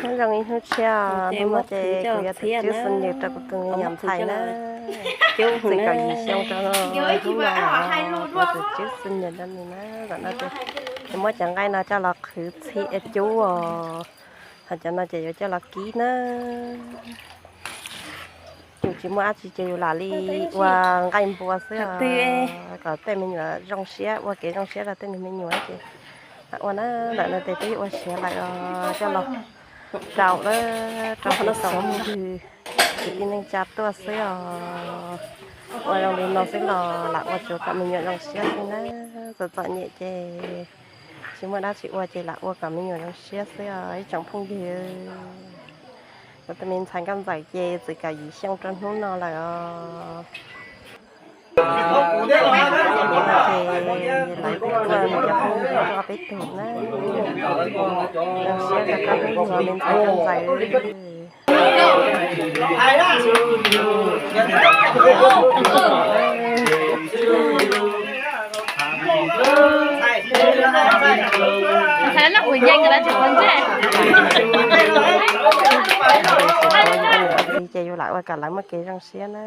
Nyob zoo ib hnub tshiab, hnub no ces kuv yuav tus tswv xwb nws rau kuv tus me nyuam ntxhais na. Txij kaum yim xyoo rau hnub no kuv tus tswv xwb nws rau nws na. Tam no ces muab cov nqaij no coj los qhwv txhij ua cub os. Ho cov no ces yuav coj los kib na. Yus tsis muaj dab tsi ces yus lam li ua nqaij npua xwb os, kom tej me nyuam zoo siab, ua kev zoo siab rau tej me nyuam ces lam ua na. Ntawm no ces twb ua siav lawm os, coj los rau lawm, rau tau mus ywg kwv tij neej tsa tuaj xwb os. Ua zoo li no xwb los lam ua tsuav kom me nyuam zoo siab xwb na. Txom txom nyem ces tsis muaj dab tsi ua ces lam ua kom me nyuam zoo siab xwb os ib tsoom phooj ywg. Kuv tus me ntxhais nkauj ntxawm ces txij kaum yim xyoo rau hnub no lawm os. Ces lawv kuj tuaj nrog peb tug na, zoo siab rau koj hnub no me ntxhais nkauj ntxawm. Ces yus lam ua kom lawv muaj kev zoo siab na.